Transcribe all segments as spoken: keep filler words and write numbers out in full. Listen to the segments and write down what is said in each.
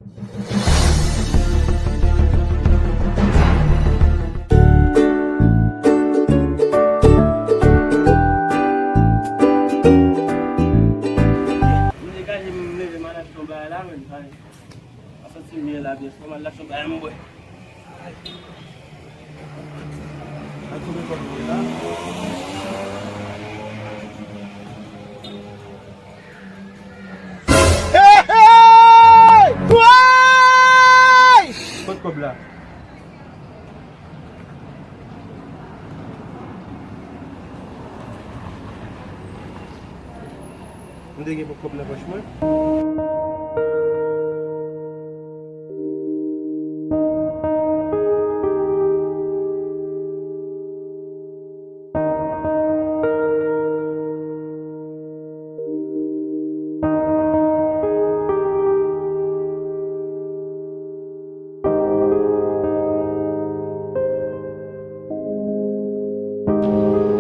M degaje m leve, m al achte yon bagay la menm. Mwen santi m byen la, byen fò, m al achte yon bagay m bwè. Al twouve kòb mwen la. Hey, hey! Woy! Kot kòb la? M te gen kòb nan pòch mwen.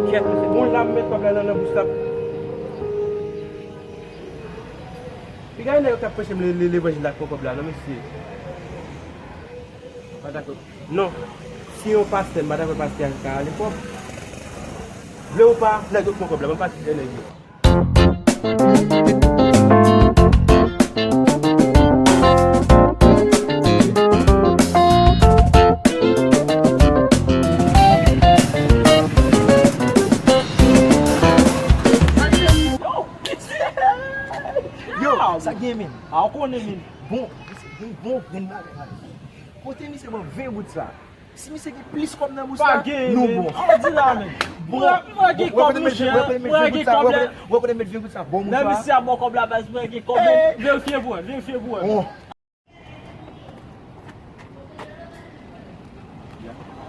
Kèt, mesye. Bon, la m met kòb la nan, nan bous la. Piga nèg yo k ap preche m le, le, levanjil la k pran kòb la, non, mesye. Pa dakò. Non. Si yon pastè, m pa dakò pastè a ka ale kòb. Vle ou pa, nèg yo k pran kòb la, ban m pati de nèg yo. Yo, sa gen, men? A, w konnen, men. Bon, bon, bon grenn bagay. Kote misye ban ven goud sa? Si misye gen plis kòb nan bous la, nou bon. An di la menm. Mwen gen kòb, monchè. Mwen gen kòb la. Lè misye ap ban kòb la, baz, mwen gen kòb. Verifye pou wè, verifye pou wè.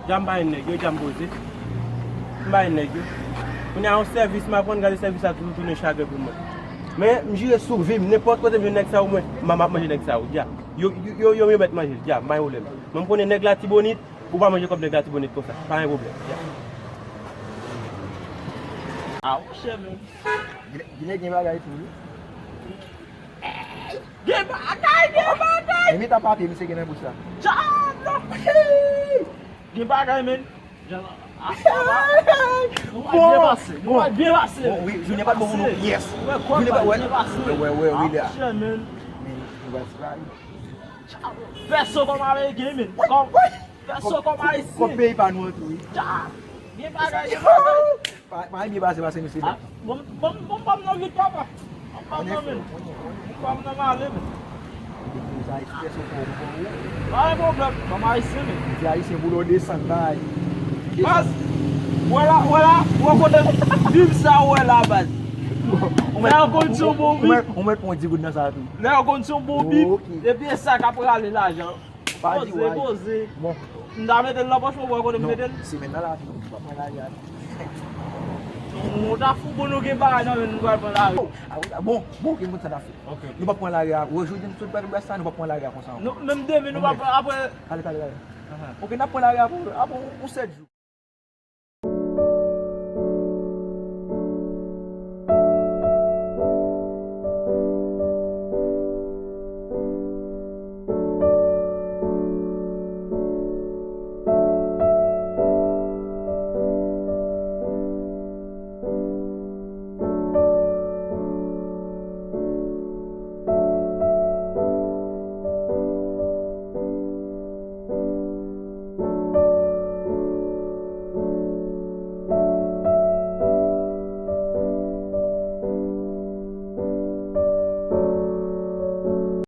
Dja m pa yon nèg yo, dja m poze. M pa yon nèg yo. Kounye a yon sèvis m ap rann, gade sèvis la toujou tounen chagren pou mwen. Men m jire sou vi m, nenpòt kote m jwenn nèg sa yo, mwen, m ap manje nèg sa yo, dja. Yo, yo, yo, yo mèt manje l, dja, m pa gen pwoblèm. Men m konnen nèg Latibonit, ou pa manje kòb nèg Latibonit konsa, pa gen pwoblèm, dja. A, monchè, men. Gine gen bagay tou, wi. Gen bagay, gen bagay! Men mi ta papye misye gen nan bouch la. Djab la! Gen bagay, men. Nou va byen pase, nou va byen pase. Bon, wi, jounen pa t bon pou nou. Yes. Jounen pa, wè. Wè, wè, wè, wi, la. Men, nou va ti bagay. Pèso kòm Ameriken, men. Kòm, pèso kòm Ayisyen. Kòm peyi pa nou an tou, wi. Djab! Gen bagay, gen bagay. Pa, pa byen pase, pase misye. Bon, bon, bon, pa m nan vit, papa. Bon, pa m nan, men. Bon, pa m nan male, men. Pa gen pwoblèm. Kòm Ayisyen, men. Ti Ayisyen, boulò desann, bay. Baz, wè la, wè la, wè kote viv sa, wè la, baz. Lè yo konn se yon bon bib. Ou mèt pran di goud nan sa tou. Lè yo konn se yon bon bib, epi e sa k ap rale lajan. Pa di wè. Poze, poze. Bon. M ta mete l nan pòch mwen, wè kote m mete l. Non, semèn nan la, nou pa pran lari a. Nou ta fou bon, nou gen bagay nan men, nou pral pran lari. Bon, bon, gen moun sa n ap fè. Nou pa pran lari a. Wè, jodi n sot pèdi bwè sa, nou pa pran lari a konsa ankò. Non, menm demen, nou pa pran, apre. Kale, kale, kale. Ok, n ap pran lari a pou, apre yon sèt jou.